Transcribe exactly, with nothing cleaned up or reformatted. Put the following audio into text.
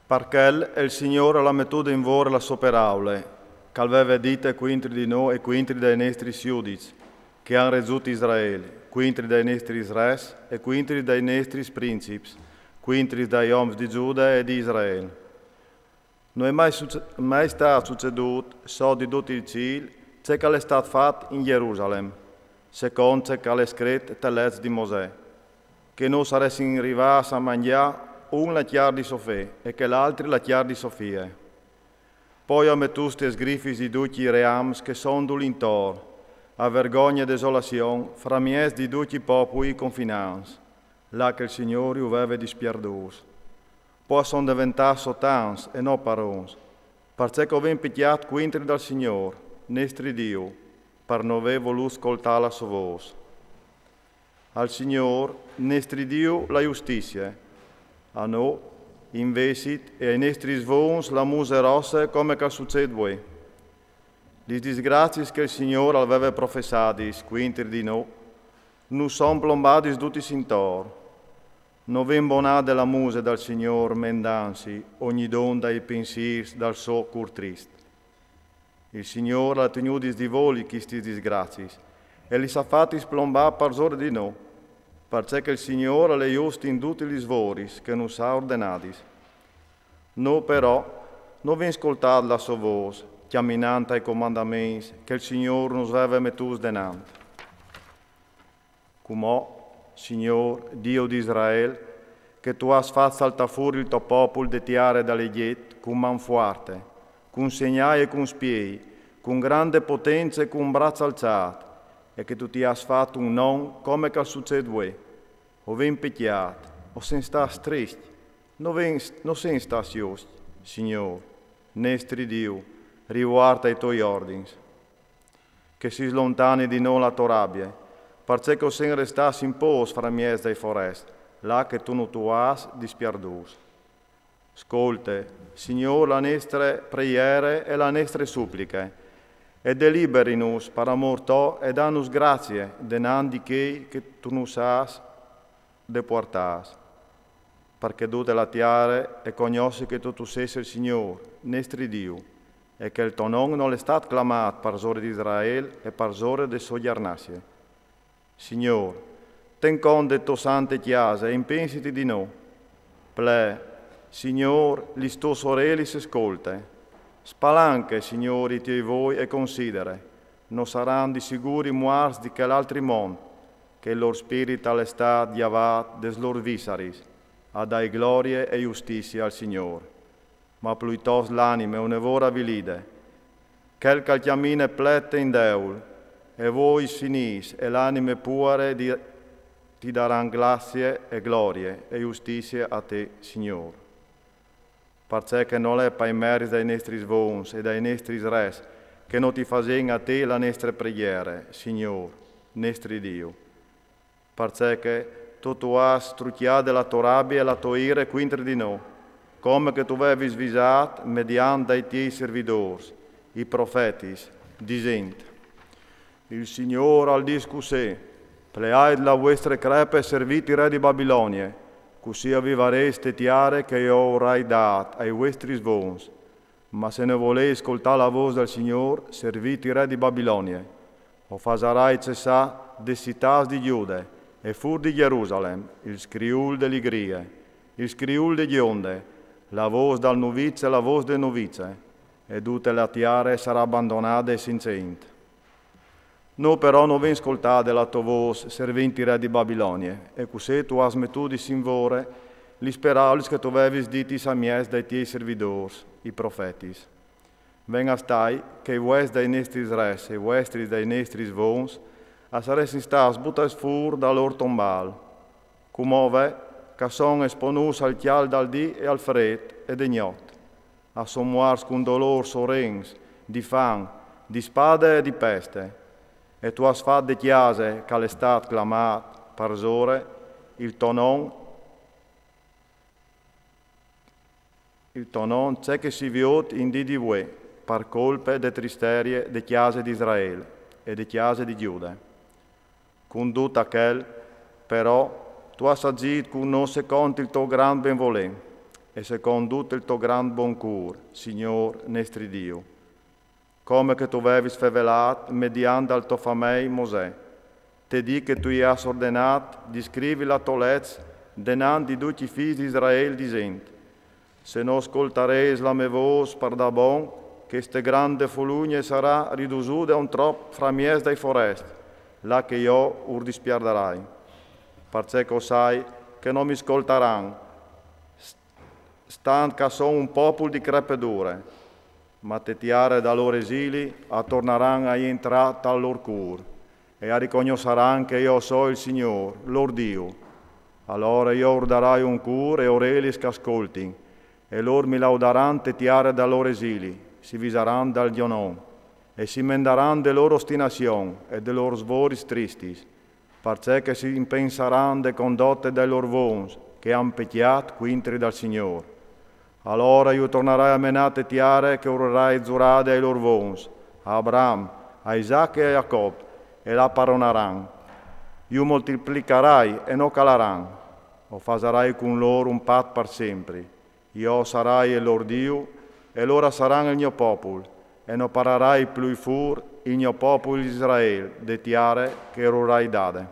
Par chel el Signôr al à metût in vore la sô peraule, che al veve dite cuintri di nô e cuintri dai nestris judiçs, che a àn regjût Israel, cuintri dai nestris res e cuintri dai nestris princips, cuintri dai oms di Jude e di Israel. No è mai, suce- mai stât sucedût, sot di dut il cîl, ce che al è stât fat in Jerusalem, secont ce che al è scrit te leç di Mosè, che nô saressin rivâts a mangjâ un la cjar di sô fe e chel altri la cjar di sô fie. Po i à metût tes grifis di ducj i reams che a son dulintor, a vergogna e desolazion, framieç di ducj i popui confinants, là che il Signôr ju veve dispierdûts. Po a son deventâts sô tans e no parons, parcè che o vin picjât cuintri dal Signôr, nestri Diu, par no vê volût scoltâ la sô vôs. Al Signôr, nestri Diu, la justizie. A nô, invezit, e ai nestris vons la muse rosse come che al sucêt vuê. Lis disgraciis che il Signôr al veve professadis cuintri di nô, nus son plombadis dutis intor. No vin bonade la muse dal Signôr mendantsi ognidun dai pinsîrs dal so cûr trist. Il Signôr al à tignudis di voli chistis disgraciis e lis à fatis plombâ parsore di nô, parcè che il Signôr al è just in dutis lis voris che nus à ordenadis. Nô però no vin scoltât la sô vôs, cjaminant tai comandaments che il Signôr nus veve metûts denant. Cumò, Signôr, Diu di Israel, che tu âs fat saltâ fûr il to popul de tiere dal Egjit cun man fuarte, cun segnâi e cun spiei, cun grande potence e cun braç alçât, e che tu ti âs fat un non come che al sucêt vuê. O vin picjât, o sin stâts triscj, no vin, no sin stâts juscj, Signôr, nestri Diu, rivuart ai toi ordins. Che si slontani di nô la tô rabie, parcè che o sin restâts in pôs framieç dai forescj, là che tu no tu âs dispierdûts. Scolte, Signôr, la nestre preiere e la nestre supliche, e deliberinus par amôr to e danus gracie denant di chei che tu nus âs depuartâts, parcè che dute la tiere e cognossi che tu tu sês il Signôr, nestri Diu, e che il to non nol è stât clamât parsore di Israel e parsore de sô gjarnacie. Signôr, ten cont de tô sante cjase e impensiti di nô. Ple, Signôr, lis tôs orelis e scolte. Spalanche, Signôr, i tiei voi e considere. No saran di sigûr i muarts di chel altri mont, che il lôr spirit al è stât gjavât des lôr vissaris, a dâi glorie e justizie al Signôr. Ma pluitost l'anime une vore avilide, chel che al cjamine plete in deul, e voi finîs, e l'anime puare di, ti daran gracie e glorie e justizie a te, Signôr. Parcè che nol è pai merits dai nestris vons e dai nestris res che no ti fasìn a te la nestre preiere, Signôr, nestri Diu. Parcè che tu tu âs strucjade la tô rabie e la tô ire cuintri di nô, come che tu vevis visât mediant dai tiei servidôrs, i profetis, disint: Il Signôr al dîs cussì: pleait la vuestre crepe e servît i re di Babilonie, cussì o vivarês te tiere che jo o arai dât ai vuestris vons. Ma se no volês scoltâ la vôs dal Signôr, servît i re di Babilonie. O fasarai cessâ des citâts di Jude e fûr di Jerusalem il scriûl de ligrie, il scriûl de gjonde, la vôs dal nuviç e la vôs de nuvice, e dute la tiere e sarà bandonade e senze int. Nô però no vin scoltade la tô vôs, servint i re di Babilonie, e cussì tu âs metudis in vore lis peraulis che tu vevis ditis amieç dai tiei servidôrs, i profetis. Ven a stâi che i vuescj dai nestris res e i vuestris dai nestris vons a saressin stâts butâts fûr dal lôr tombâl. Cumò ve, che a son esponûts al cjalt dal dì e al frêt e de gnot, a son muarts cun dolôrs orents, di fam, di spade e di peste. E tu âs fat de cjase che al è stât clamât parsore il to non, il to non ce che si viôt in dì di vuê, par colpe de tristerie de cjase di Israel e de cjase di Jude. Cun dut achel, però, tu âs agjît cun nô secont il to grant benvolê, e secont dut il to grant bon cûr, Signôr nestri Diu. Come che tu vevis fevelât mediant dal to famei Mosè, te dì che tu i âs ordenât di scrivi la to leç denant di ducj i fîs di Israel, disint: Se no scoltareis la mê vôs pardabon, cheste grande folugne sarà ridusude a un trop framieç dai forescj, là che jo ur dispiardarai. Parcè che o sai che no mi scoltaran, stant che a son un popul di crepedure. Ma te tiare dal lôr esili a tornaran a jentrâ tal lôr cûr, e a ricognossaran che jo o soi il Signôr, lôr Diu. Alore jo ur darai un cûr e orelis che a scoltin, e lôr mi laudaran te tiare dal lôr esili, si visaran dal gno non, e si mendaran de lôr ostinazion e de lôr svoris tristis, parcè che si impensaran de condote dai lôr vons, che a àn pecjât cuintri dal Signôr. Alore ju tornarai a menâ te tiare che ur arai zurade ai lôr vons, a Abraham, a Isac e a Jacob, e la paronaran. Ju moltiplicarai e no calaran. O fasarai cun lôr un pat par sempri. Jo o sarai il lôr Diu, e lôr a saran il gno popul, e no pararai plui fûr il gno popul Israel de tiare che ur arai dade.